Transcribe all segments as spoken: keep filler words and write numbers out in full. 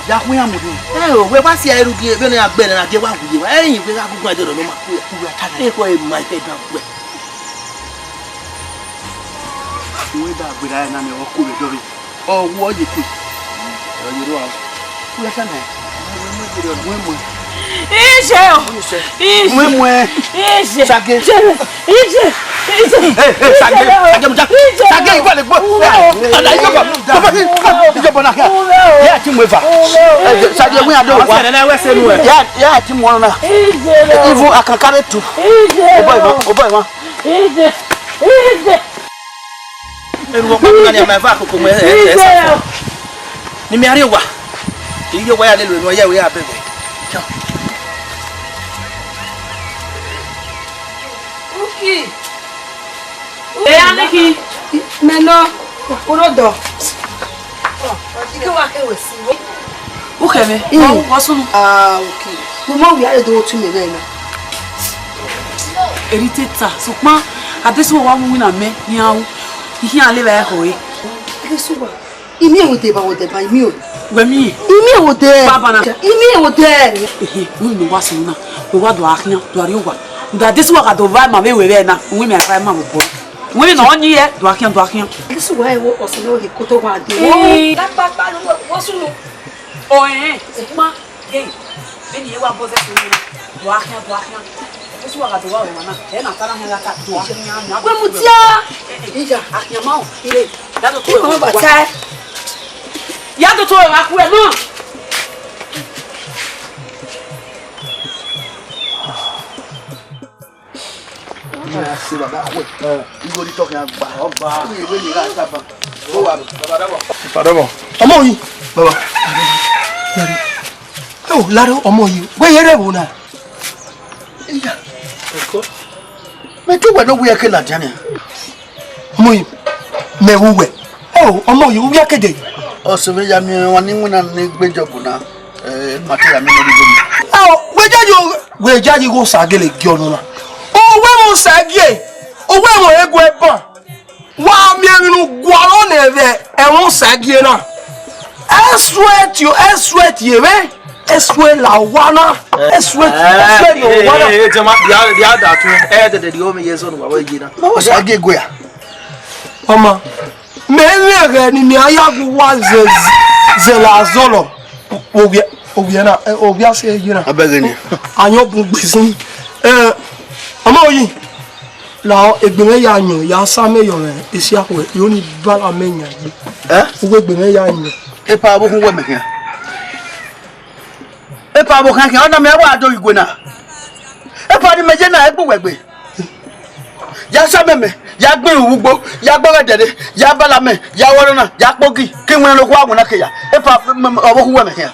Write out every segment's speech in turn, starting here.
Ya khu iran mu rre. Ẹ o, wẹ wa si ẹre rhunmwuda vbene a gbe ẹre na, gie wa wu ye wa. Ẹrin wẹ gha gu guan dẹ nọ ma. Ekhọe ma ẹfe dan wẹ. Wẹ da gberra ẹre na nẹ, ọ ko vbe dọrre. Ọ wọ ye ke. Ọ ye ru a. Wẹ sa na. Wẹ mu. Ije o. Ije. Wẹ mu. Ije. Sage. Ije. Ije. Hey, hey, Sage. Sage, mudia. Ije. Sage, iwọ le gbo. Ada ijo bọ. Baba, ijo bọ na kẹ. Ya ti mu eva. Sage, wẹ ado wa. Ya, ya ti mu ọna. Ije. Even I can carry two. Ije. Obo ima, obo ima. Ije. Ije. Erhunmwu ọkpa ne a ma eva koko mu ẹre, ẹre, ẹre sa fo. Ne imẹ rrie owa. I rrie owa ya lele enu, ọ ya ẹre ya bẹghe. Uki. Eya ne ki. Mẹ nọ, urodọ. Ike wa ke wẹ si. Ukhẹmwẹ, mm, wọ, wọ sunu. Ah, okay. Mo ma wia re do tu mẹ vbe na. Eri te ta, sokpan, Adesuwa wa mu wina mẹ, ni a ru. Ihian le vbe ẹkhọ re. Adesuwa, imi ẹvbo deba, wo deba, imi o. Wẹ mi? Imi ẹvbo de. Baba na. Imi ẹvbo de. Ehe, wẹ mi wa sunu na. Wẹ wa do a khian, do a rrie owa. Rhunmwuda Adesuwa gha do va ma vbe wẹ vbe na. Wẹ mi a va ma vbe obọ. Wẹ mi nọ ọ yin ye, do a khian, do a khian. Adesuwa ẹvbo ọsẹ nọ he koto wa de. Ee. Lakpakpa lu wọ sunu. Ọẹn, sokpan, ye, vbene irẹn wa bọ zẹ sunu na, do a khian, do a khian. Esu wa gha do wa ọmwa na, ẹ na ta na khian gha ta, do a khian na. Wẹ mudia. Iya, a khian ma o, ire. Ya do to. Ikun ba ta. Ya do to, a ku ẹ nọ. Igho ni tọkhian gba. Ọ gba. Iwe ni gha taba. Ọ wa. Padọbọ. Ọmọ yi. Baba. Ẹ o, lare ọmọ yi. Wẹ yẹrẹ wo na? Iya. Mẹ te wẹ ne ọ wiẹ ke ladian nia. Ọmọ yi, mẹ vbe uwẹ. Ẹ o, ọmọ yi, u wiẹ kede. Ọ sẹ vbe ya miẹn ọmwa ni winna ne egbe Jọb na. Eh, ma te ya miẹn ọmwa ni winna. Ẹ o, wẹ ja yo, wẹ ja yi igho Osa gele gie ọnọna. Owẹ ẹmwẹ Osa gie, owẹ ẹmwẹ eguẹ ban. Wa miẹn emwi ne u gualọ nẹ vbe ẹmwẹ Osa gie na. Ẹ suẹ tie, ẹ suẹ tie vbe. Ẹ suẹ la owa na. Ẹ suẹ, ẹ suẹ la owa na. Eh, eh, eh, jama, dia, dia da tu. Eh, dede di o mi ye zone wa we ye na. Osa gie eguẹ a. Ọma, mẹ mwẹ ẹghẹ ne imẹ a ya gu uwa zẹ, zẹ la zọlọ. Ovbiẹ, ovbiẹ na, eh, ovbiẹ a si ye na. Abẹghe ni. Ayọn bun gbe sin. Eh, ọmọ yi, la egbe mwẹ ya yọn, ya sa mẹ yọ mwẹ, esi akhuẹ, yo ni bala mẹ yan ye. Eh? Uwu egbe mwẹ ya yọn. Epa vbe okhu wẹ mẹ khian. Epa vbe okhan khian, ọ na mẹ wa do igwe na. Epa ni mẹ ye na, egbe uwẹ gbe. Ya sa mẹ mẹ, ya gbe ru ugbo, ya gbe ọghẹdẹ re, ya bala mẹ, ya wọrọ na, ya kpogi, ke iwinna ne okhuo awinna ke ya. Epa, m-, m-, ọ vbe okhu wẹ mẹ khian.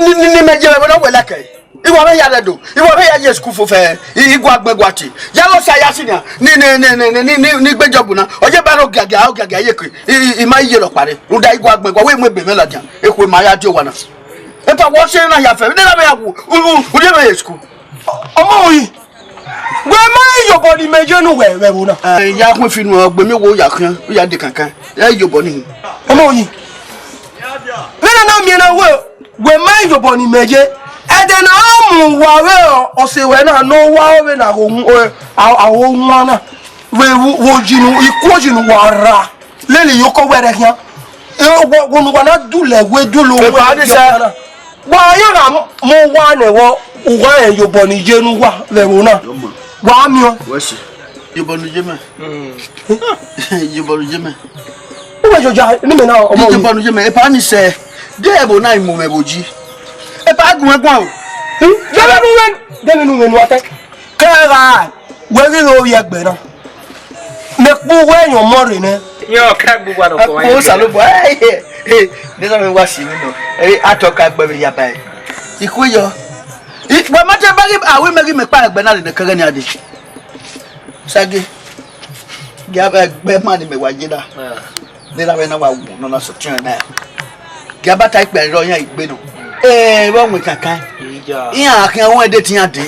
Ni, ni, ni mẹ ye vbe na wẹ like. Iwa vbe ya rẹdo, iwa vbe ya ye school fo fẹ, i, i gua gbẹn gua tie. Ya lọ sa ya si nia, ni, ni, ni gbe Jọb na. Ọ ye ba rẹ ogiagia, ogiagia ye ke, i, i, i ma ye rọ kpare. Rhunmwuda i gua gbẹn gua, wẹ mu egbe mwẹ ladian. Ekhue ma ya die owa na. Epa wọ se na ya fẹ, ne na vbe ya wu, u, u, u rhie vbe ye school. Ọmọ yi, wẹ ma iyobọ ni mẹ ye nu wẹ vbe ẹvbo na. Eh, ya khuẹ fi nu, ọ gbe mi wo ya khian, u ya de kankan. Ya iyobọ ni. Ọmọ yi, vbene na miẹn na wẹ, wẹ ma iyobọ ni mẹ ye. Ẹdẹ ne a mu uwa vbe ọse wẹ na, ne ọ wa vbe na gho wu-, eh, a, a gho wan na. Vbe wo, wo yi nu, ikuo yi nu wa ra. Lele iyoko wẹ rẹ khian. Eh, wo, wo nu wa na dulẹ, wẹ dulẹ. Epa ni sẹ. Wa ya gha mu uwa nẹ vbọ, uwa rẹn iyobọ ni ye ne uwa vbe ẹvbo na. Wa miẹn. Wẹ si. Iyobọ ne u ye mẹ. Iyobọ ne u ye mẹ. Uwẹ joja ne imẹ na ọmọ. Iyobọ ne u ye mẹ. Epa ni sẹ. De ẹvbo na i mu mwẹ vbe oji. Epa gu mwẹ guan o. Dẹmwẹ nu wẹ, dẹmwẹ nu wẹ nu ọtẹ. Kẹ gha, wẹ ghi ghe ovbi ẹgbẹ na. Mẹ kpu wẹ yọn ọmọ rre nẹ. Yọ kẹ gbu wa nọ kọ. Ẹkpo Osanobua. Ẹ, ẹ, ẹ, ne na wa si mi nọ. Ẹ, atọ ka gbe vbe ya ba ẹ. Ikue yọ. I, wẹ ma te ba ghi, a wẹ mẹ ghi mẹ kpa ẹgbẹ na rre nẹ kẹghẹ ni a de. Sagi, gia vbe egbe ma ni mẹ wa ye na. Eh. De ra vbe na wa wu nọ na sọtiọn na. Gia ba ta ikpẹrẹ rọ yan igbe nọ. Eh, vbe ọwẹn kankan. Iya. Iran khian wọn de tiyan de.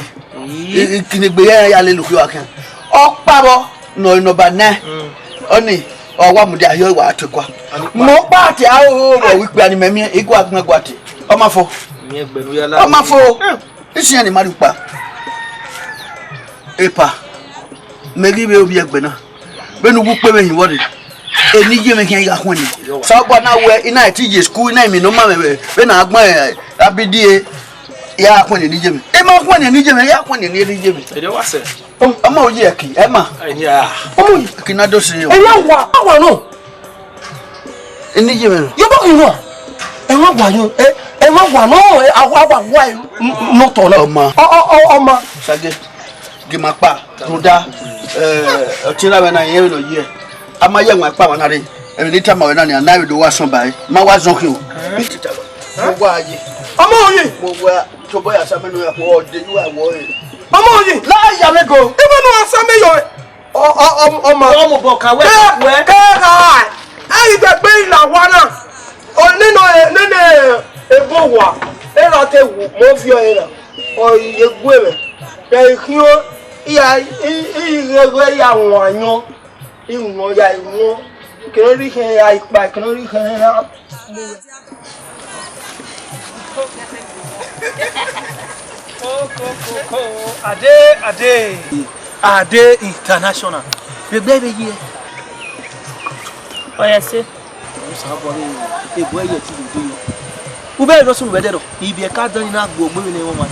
Iyi. I, i, kinegbe ya, ya lele okhuo khian. Ọkpa vbọ nọ nọmba nine. Mm. Ọni, ọ wa mudia hiọ wa tuẹ kua. Ani kpa. Mẹ ọkpa te a o, o, o, ikpia ni mẹ miẹn, igua gbẹn gua te. Ọ ma fo. Miẹn gbẹnu ya la. Ọ ma fo. Isiẹn ni ma rhie ukpa. Epa, mẹ ghi vbe ovbi ẹgbẹ na. Vbene uwu ukpe vbe hin vbọ rre, eni ye mwẹ khian gha khuẹn ni. Sọgua na wẹ, I na ti ye school, I na emi ne ọ ma mwẹ vbe, vbene a gbẹn, eh, abidie, I gha khuẹn ni eni ye mwẹ. I ma khuẹn ni eni ye mwẹ, I gha khuẹn ni eni ye mwẹ. Ede wa sẹ. Ọmọ oyi ẹki, ẹ ma. Ẹni a. Ọmọ oyi ẹki na do se o. Ẹni a wa, a wa nọ. Eni ye mwẹ nọ. Yọ bọ khin wa. Ẹ ma wa yo, ẹ, ẹ ma wa nọ, ẹ, a wa wa wa, n-, n-, nọ tọ na. Ọma. Ọ, ọ, ọ, ọma. Sage, gima kpa, rhunmwuda, eh, ọtẹn na vbe na, irẹn vbe nọ ye. A ma ye ẹwaẹn kpa mwa na rre. Emwi ne I tama ruẹ na nia, na vbe do wa sọn ba ẹre. Ma wa zọn khin o. Mo wa ye. Ọmọ oyi. Mo wa, tobọ ya sa mẹ nọ ya, ọ de yu wa wọ ẹre. Ọmọ oyi. La ya vbe go. Ibo ne a sa mẹ yọ? Ọ, ọ, ọ, ọmọ. Ọ mobọ ka wẹ, wẹ. Kẹ, kẹ, ka. Ẹi dẹgbe ila wa na. Ọ nene, nene ebo wa. Erha te wu, mo viọ ẹre na. Ọ ye gu mwẹ. Vbe I khian, I ya, I, I ghẹ, ghẹ ya wan ayọn. I wọn ya, I wọn. Kere ọ rhie ikhiẹn ya ikpa, kere ọ rhie ikhiẹn ya. Ko, ko, ko, ko. Ade, Ade. Ade International. Vbe egbe vbe ye? Ọ ya ẹse. Osanobua vbe egbe ye ti vbe egbe ye. U bẹghe ne ọ sunu vbe ẹdẹrọ, ibiẹka dan ni na gbe ogbe vbene ẹmwẹ ọmwa.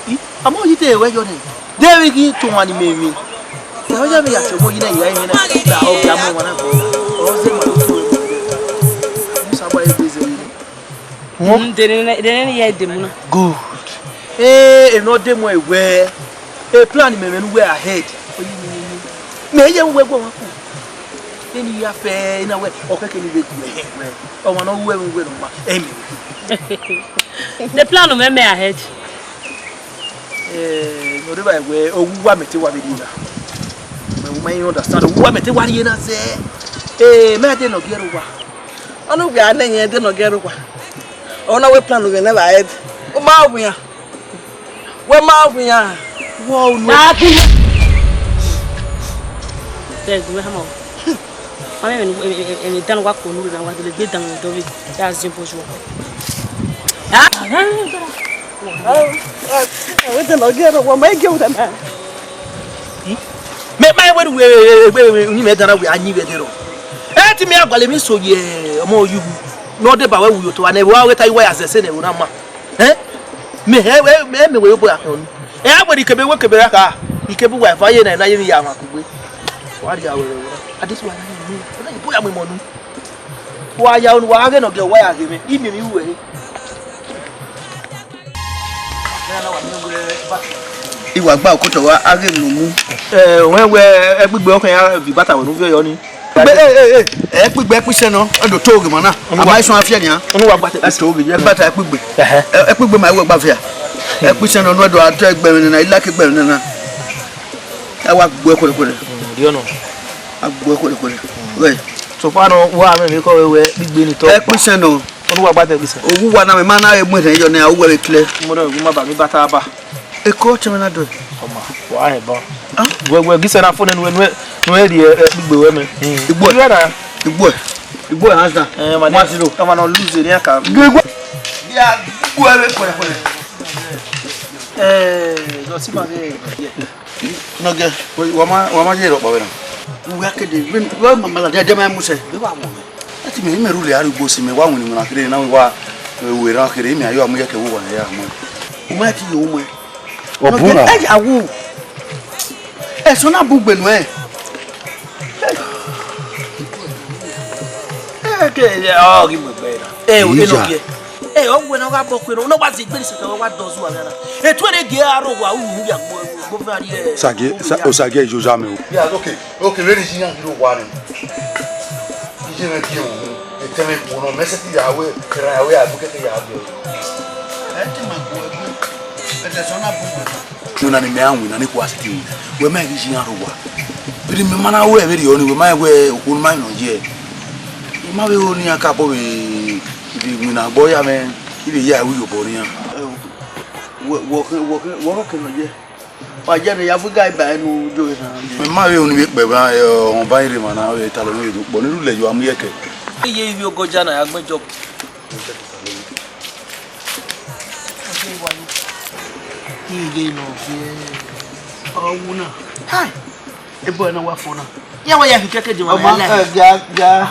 I, a ma yi te ruẹ yọ nẹ. De vbe ghi to wan ni mẹ emwi. Te ọ ya vbe ya tie ọmọ yi na, ya emwi na, da ọ ghi a mu wan na gbe. Ọ zẹ ma do to. Osanobua egbe zẹ vbe. Mm, de ne, de ne ya demu na. Good. Eh, emwi ne ọ demu ẹre wẹ, e plan mẹ mwẹ ne uwẹ ahead. Mẹ ye uwẹ gbe ọmwa ku. Eni ya fẹ, ena wẹ, ọ kẹkẹ ni vbe gu ẹre wẹ, ọmwa ne ọ ru ẹmwẹ uwẹ nọ ma, ẹ mẹ. The plan mẹ mẹ ahead. Eh, no de ba wẹ, owa mẹ te wa vbe rhie na. Mẹ, u ma understand, owa mẹ te wa rhie na zẹ. Eh, mẹ de nọ gie rre owa. Ọna uwẹ a nẹ yẹn de nọ gie rre owa. Ọna wẹ plan wẹ nẹ vbe ahead. U ma wẹ iran. Wẹ ma wẹ iran. Wọ unu. Bẹghe wẹ hama o. Ma mẹ emwi, emwi, emwi dan wa ko nu na wa dele gbe dan do vbe. Ya zin bo ju. Ah? Wẹ de nọ gie rre owa, ma gie wẹ na. Mẹ ma wẹ ru wẹ, wẹ, wẹ, wẹ, ni mẹ dan na wẹ a yin vbe ẹdẹrọ. Ẹ ti mẹ a gualọ emwi so ye ọmọ Oyigho. Ne ọ deba wẹ wu ye otọ, ne wa wẹ ta iwa ya zẹ ẹse ne ẹvbo na ma. Ẹ? Mẹ hẹ, mẹ, mẹ wẹ obo ya khian unu. Ẹ a wẹ ikebe wẹ ikebe ra kha. Ikebe uwa eva ye na, na ye emwi ya mwa kugbe. Wa rhie aro ẹre. Adesua na ye unu. Ọ na ye ibo ya mu imọ unu. Wa ya unu, wa ghe ne ọ gie uwa ya ghe mwẹ. I miẹn emwi ru ẹre. I wa gba okotọ wa, a ghe emwi ne u mu. Ẹ, wẹ, wẹ, ẹgbigbe ọkhan ya viọ ibata wẹ ne u viọ yọ ni. Gbe, e, e, e, ẹkpigbe ẹkpisẹ nọ, ọ do to ghe ma na. Unu wa, a ma sọn afiẹ nian. Unu wa gba te. Ẹ to ghe, ẹgbata ẹkpigbe. Ẹhẹ. Ẹ, ẹkpigbe ma wẹ gba fian. Ẹkpisẹ nọ, ọ do a to ẹgbẹe mwẹ nana, I like ẹgbẹe mwẹ nana. A wa gbe kuẹrẹ kuẹrẹ. Mm, riọ nọ. A gbe kuẹrẹ kuẹrẹ. Wẹ. So far nọ, wa mwẹ emwi kọ wẹ wẹ, ẹkpigbe ni tọ. Ẹkpisẹ nọ. Unu wa gba te ẹkpisẹ. Owu wa na mẹ, ma na re mu ẹre yọ nẹ, a wẹ vbe klẹ. Mo rẹ, ma ba mi bata ba. Eko ọtẹn mwẹ na dọe. Ọma, wa hẹ ban. Ah? Wẹ, wẹ, gisẹ na fo nẹ nuẹ, nuẹ, nuẹ rhie, ẹ, ẹkpigbe wẹ mẹ. Igbo. Iwe na. Igbo. Igbo hands down. Eh, ma one zero. Ọma nọ lose ni aka. Igbo. Ya, igbo ẹre kọlẹ kọlẹ. Eh, lọ si ma ghe. Nọgẹ. Wa ma, wa ma ye rọkpa vbe na. Uwẹ kede, wẹ, wẹ mama la, de, de ma mu sẹ. Wẹ wa mu. Ẹ ti mẹ, mẹ ru lẹ arhugbo si mẹ, wa winna iwinna kherhe na, wa ru erhan kherhe, mẹ a yo mu ye ke wo wa ya mu. U ma ti yo mu. Ọ bu na. Ẹ ya wu. Ẹsọn na bun gbe nuẹn. Ẹ ke, ọ ghi mu egbe na. Ẹ, o, ẹ nọ biẹ. Ẹ, ọ wẹ na gha bọ kue nọ, na wa zẹ egbe ni sẹkẹ, wa dọ zu avbe na. Etu ẹre gie aro wa, u, u ya gbo, gbo fẹ ari ẹ. Sage, sa-, o Sage, yo ja mẹ o. Yeah, okay. Okay, vbene iye iran ghi rre owa nẹ, iye mwẹ gie uhunmwu, etẹn mwẹ khuo nọ, mẹ sẹtin ya wẹ, erhan ya wẹ, a bu kẹkẹ ya gie. Ẹ te ma gbe ẹre, ẹdẹ sẹ ọ na bu wẹ. Ọna ni mẹ a winna, ne kua sẹtin winna. Wẹ ma ghi iye iran rre owa. Vbene imẹ ma na ru ẹre vberriọ nii, wẹ ma rẹn wẹ okhuo ne ima nọ ye. I ma vbe ro ne iran ka bọ vbe, vbe winna agbọn ya mwẹ, I vbe ya ru iyobọ ne iran. Wẹ, wẹ, wẹ, wẹ kẹ nọ ye. Wa jẹ ne ya fu ga iba ẹnu do na. Mẹ ma vbe unu vbe kpẹ vbe ọmwa ba rre emwa na vbe talọ mwẹ do kpọ ne u lẹ yo amu yẹkẹ. Iye ivbi ogoja na ya gbẹn jọ. Iye nọ viẹ. Ọ wu na. Hai. Ebo na wa fo na. Ya wa ya hi kẹkẹ je wa. Ọmọ, ya la. Eh, ja, ja.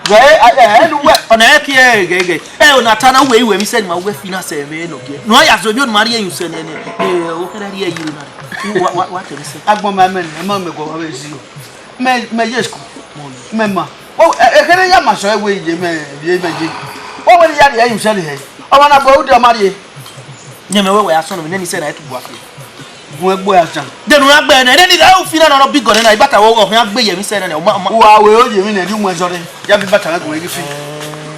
Gẹ, eh, eh, eh, nu wẹ. Ọna ẹ ki ẹ gẹ gẹ. Ẹ, ọna ta na wẹ iwẹ mi sẹ ni ma wẹ fi na sẹ vbe nọ gẹ. No ya zo bi onu ma ri eyun sẹ nẹ nẹ. Eh, o kẹrẹ ri eyi na. Wa, wa, wa tẹ mi sẹ. Agbọn ma mẹ, ẹ ma mẹ gọ wa vbe zi o. Mẹ, mẹ ye school. Mẹ ma. Wo, e, e kẹrẹ ya ma sọ ẹ wẹ iye mẹ, iye mẹ ye. Wo wẹ ni ya ri eyun sẹ ni hẹ. Ọmọ na bọ ude ọma rie. Nyẹmẹ wẹ wẹ ya sọnọ, mẹ nẹ ni sẹ na ẹ tu bua fi. Gun egbe a jan. Dẹn u ra gbe nẹ, nẹ ni u fi na nọ bi gọ nẹ na, ibata wẹ ọ khian gbe ye mi sẹ nẹ, ọ ma, ọ ma. Wa wẹ o ye mi nẹ, ri mu ẹzọ re. Ya bi bata na gun egi fi.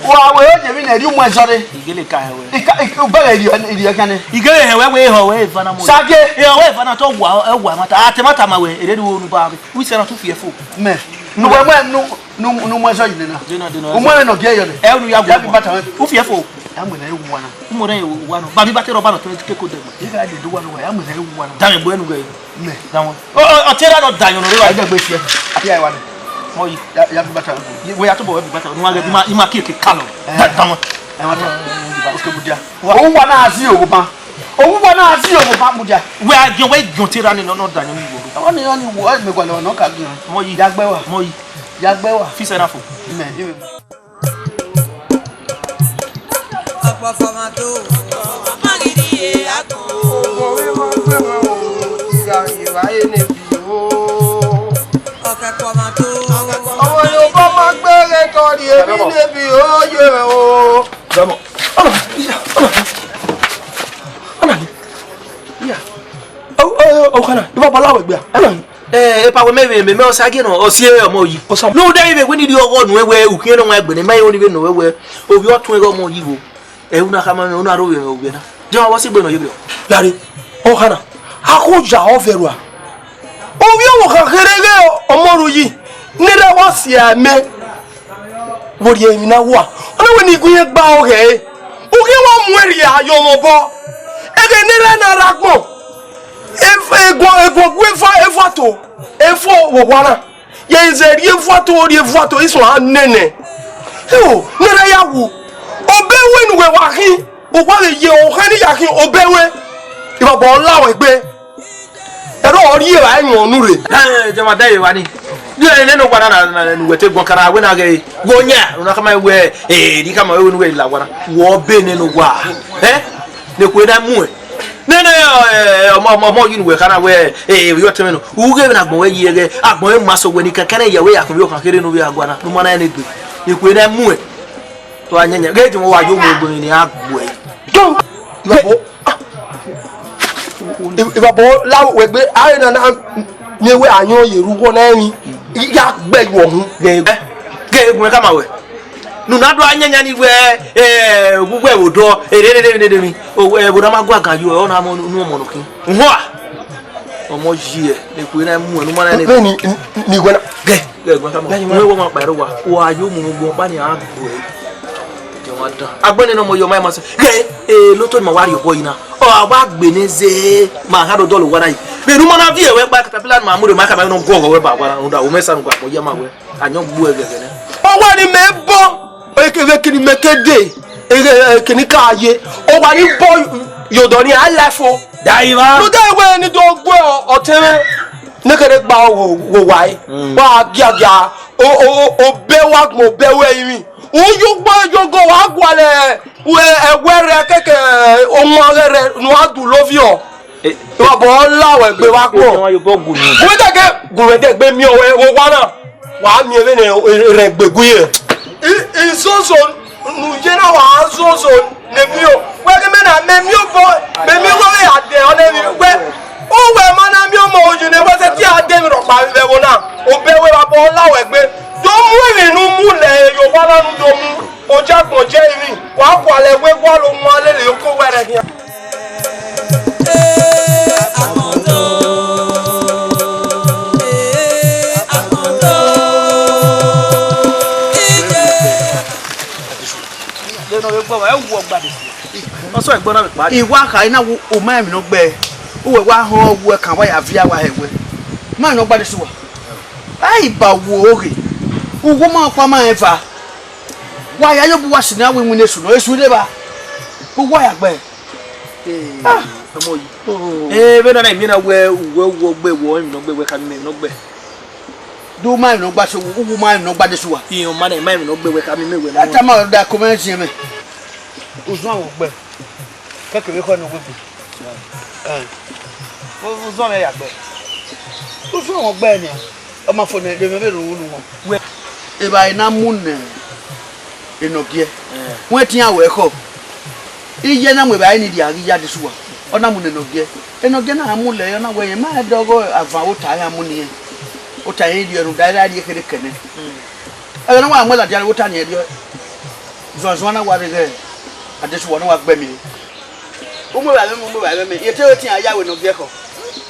Wa wẹ o ye mi nẹ, ri mu ẹzọ re. Igele ka hẹ wẹ. Ika, ika, u bẹghe iri, iri ẹkan nẹ. Igele hẹ wẹ, wẹ ehọ wẹ eva na mo. Sage. Ehọ wẹ eva na tọ wa, ẹ wa mata. A te mata ma wẹ, ere ni wo nu ba. Wi sẹ na tu fi ẹfo. Mẹ. Nu wẹ mẹ, nu, nu, nu mu ẹzọ yi nẹ na. Dena, dena. U mu ẹmwẹ nọ gie yọ nẹ. Ẹ, unu ya gbe. Ya bi bata wẹ. U fi ẹfo. Ya mu ẹzọ yi wa na. Umo rẹ wa nọ. Ba mi ba te rọba nọ to keko dẹ. Ika de do wa nọ wa, ya mu ẹzọ yi wa na. Dame gbe enu ghe. Mẹ. Dame. Ọ, ọ, ọ, te ra nọ da yọn nọ re wa. Ẹgbẹ gbe fiẹ. Afi ayi wa nẹ. Mọ yi. Ya, ya bi bata. Wẹ ya tobọ wẹ bi bata. Nu wa ghe, ima, ima kiekie kalọ. Eh. Da, dame. Ẹ wa ta. Oke, mudia. Wa. Owa na zi ogoba. Owa na zi ogoba, mudia. Wẹ a giọn, wẹ giọn te ra ni nọ, nọ da yọn ni wo. Ọ ni, ọ ni wo, ẹ mẹ gualọ nọ ka giọn. Mọ yi. Ya gbe wa. Mọ yi. Ya gbe wa. Fi sẹ na fo. Mẹ, ime. Ọkpọfọ ma to, ọmọ gidi ye agbọn. Obo vbe ma gbe mwẹ o, iga ye vba ye ne bi o. Ọkpọfọ ma to, ọmọ ne obọ ma gbe ghe tọ rhie emwi ne bi o ye o. Dọmọ. Ọna, iya, ọna. Ọna ni. Iya. O, o, o, ọkana, iba bala wẹ gbe a. Ọna ni. Eh, epa wẹ mẹ vbe mẹ, mẹ Osagie nọ, ọ si ọmọ yi. Osa. Ne u da vbe wẹ ni rhie ọghọ nuẹn wẹ ukhiẹn ne ọmwa egbe ne, ma rẹn ọnii vbe nọ wẹ wẹ ovbi ọtuẹn ghe ọmọ yi vbo. Ẹ, u na khama mwẹ, u na rho vbe mwẹ ovbi na. Jẹ wa vbe ọ si egbe nọ ye vberriọ. Lare, ọkhan na, a kho ya ọ vẹ rua. Ovbi ọvbokhan kherhe ghe ọmọ ru yi, ne erha wa si ẹmwẹ. Vbe ọ rhie emwi na wa, ọ na wẹ ne igun irẹn gba ọghẹe. Ughe wa mu ẹn rhie ayọ mwẹ obọ. Ẹghẹ ne erha na rre agbọn. Ev-, eguọ, eguọ gu eva, eva to, evo vbe owa na. Ye zẹ rhie vuato, rhie vuato, isun a nene. Eo, ne erha ya wu. Obẹ wẹ ne uwẹ wa khin, uwa vbe ye ọkhan ni ya khin obẹ wẹ. Ibaba ọ la wẹ gbe. Ẹro ọ rhie evba ẹyọn unu rre. Ẹ, jẹ ma da evba ni. Ni ẹ nene owa na, na, na, ne uwẹ te guan kana, wẹ na ghe, wo nya, una khama wẹ, eh, ni khama wẹ ne uwẹ la owa na. Wọ be nene owa. Eh? Ne kue na mu ẹ. Nene, eh, ọmọ, ọmọ, ọmọ yi ne uwẹ kana wẹ, eh, yọ tẹmẹ nọ. U ghe vbe ne agbọn wẹ yi ẹghẹ, agbọn wẹ ma sẹ wẹ ni kẹkẹ ne ya wẹ ya khin vbe ọkhan kherhe ne ovbi a gua na, ne u ma na rẹn egbe. Ne kue na mu ẹ. To a nyẹnyẹ, ghe jẹ wa yo mu egbe ni a gbuẹ. Don. Ibabo. Ibabo la wẹ gbe, a na na miẹn wẹ a yọn ye ru wọ na emwi. Ya gbe yuọ hun. Ghe, ghe gun ka ma wẹ. Ne u na do a yanyan ni wẹ, eh, uwu ẹvbo dọ, ererere ne mi. O, eh, ẹvbo na ma gua gan yo, ọ na mọ nu ọmọ nọ khin. Uhua! Ọmọ yi ẹ, ne kue na mu ẹ, ne u ma na nẹ. Vbene, ni wẹ na. Gẹ, gẹ, gua kama. Wẹ wọ ma kpa ẹrọ wa. Wa yo mu gbọn pa ni a gbo ẹ. Jẹ wa dan. Agbẹnẹ ne ọmọ yọ ma ma sẹ. Gẹ, eh, lotọ ni ma wa rhie obọ yi na. Ọ, a wa gbe ne ze, ma ha do dọlọ wa na yi. Vbene u ma na viẹ wẹ kpa katapila ni ma mu re ma ka ma nọ gọghọ wẹ ba wa na, rhunmwuda, u mẹ sa nu gua kpọ ya ma wẹ. Ayọn gbu ẹghẹghẹ nẹ. Ọ wa ni mẹ bọ, ekevbe kini mẹ ke de, ekini ka ye, ọ wa ni bọ ye odọ ni a la fo. Daiva. Rhunmwuda wẹ ni do gu ọtẹn mwẹ, ne kere gba wo, wo wa e. Mm. Wa giagia, o, o, o, obẹ wa gbọn obẹ wẹ rinmwi. U yo gbo yo go wa gualẹ, wẹ ẹwẹ rẹ kẹkẹ, ọmọ rẹ rẹ, nu a du lovio. Eh, wa bọ la wẹ gbe wa kpọ. Ẹ wa yo bọ gu nu. Gu wẹ dẹgẹ, gu wẹ dẹgbe miẹn wẹ, wo wa na. Wa miẹn vbene rẹn gbe gu ye. I, izozo nu ye na wa zozo ne miẹn o. Wẹ ghe mẹ na mẹ miẹn obọ, mẹ miẹn obọ vbe a dẹ ọ nẹ vbe wẹ. U wẹ ma na miẹn ọmọ oyu ne wẹ sẹ te a dẹ emwi rhọkpa vbe ẹvbo na. Obẹ wẹ wa bọ la wẹ gbe. Do mu emwi ne u mu lẹ ye owa na nu do mu. Ojagbọn jẹ emwi, wa gualẹ wẹ gualọ omuan lele oko wẹ rẹ khian. Eh, agbọn do. Baba, ẹ wu ọgbade. Ọ sọ ẹgbọn na vbe kpa. I wa kha na wu, u ma emwi ne ọ gbe. Uwẹ wa họn ọghuẹ kan, wa ya viọ, wa hẹ wẹ. Ma emwi ne ọ gbade sẹ uwa. A i ba wo oghe. Uwu ma ọkpa ma rẹn eva. Wa ya ye obọ uwa si ne a wẹ iwinna esu nọ, esu rre evba. Uwa ya gbe. Ee, Ah. ọmọ yi. Oh. Ee, vbene na miẹn na wẹ uwẹ, uwẹ ọgbe, wẹ emwi ne ọ gbe, wẹ ka miẹn emwi ne ọ gbe. Do ma emwi ne ọ gba sẹ uwu, uwu ma emwi ne ọ gbade sẹ uwa. Iran ma na, ma emwi ne ọ gbe, wẹ ka miẹn wẹ na. Ẹ tama da ẹko mwẹ ziẹn mwẹ. Uzuan mwẹ ọgbe. Kẹkẹ vbe khọ ne uwu egbe. Ẹ. U-, uzuan mwẹ ya gbe. Uzuan mwẹ ọgbe nian. Ọ ma fo nẹ, de mwẹ vbe rhunmwuda unu wọn. Wẹ. Evbare na mu nẹ enọgiẹ. Eh. Wẹ tian wẹ khọ. Iye na mu evbare ni rhia ghi ya de sẹ uwa. Ọ na mu nẹ enọgiẹ. Enọgiẹ na mu lẹ, ọ na wẹ, ma dọghe avan ota iran mu ne irẹn. Ota iran rhie rhunmwuda, iran rhie kherhe kẹ nẹ. Mm. Ẹghẹ ne wa mu ladian vbe ota ne irẹn rhie. Zuanzuan na wa rre ghẹ, adesuwa ne wa gbe mi. Umu evbare mwẹ, umu evbare mwẹ, ye te wẹ tian ya wẹ ne ọ gie khọ.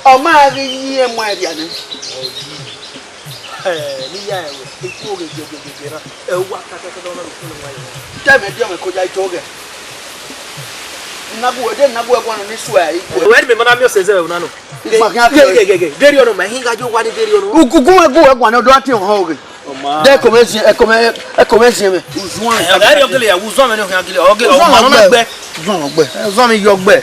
Ọ ma ghi yi ẹmwẹ rhia nẹ. Ẹ, ne I ya ẹre, I kue oghe giẹgiẹgiẹ na. Ẹ, uwa kakakaka ọna vbe kunu wa ye. Te mẹ diọ mwẹ ko ya ito ghẹ. Na gu wẹ, de na gu wẹ guan ni suẹ, I kue. Wẹ ni mẹ ma na miẹn ọsẹ zẹ vbe una nọ. Igba khian ke. Gege, gege, geri ọnọ, ma hin gha yo wa ni geri ọnọ. Ugu, gu wẹ, gu wẹ guan ni, ọ do atiẹn họn oghe. Ọ ma. De ẹko mwẹ ziẹn, ẹko mwẹ, ẹko mwẹ ziẹn mwẹ. Uzuan. Ẹ, ọ gha rhie ọgele ya, uzuan mwẹ ne ọ khian gele, ọgele, uzuan ọ ma nọ na ọgbẹ. Gbe. Uzuan ọgbẹ. Ẹ, uzuan mwẹ yọ gbe.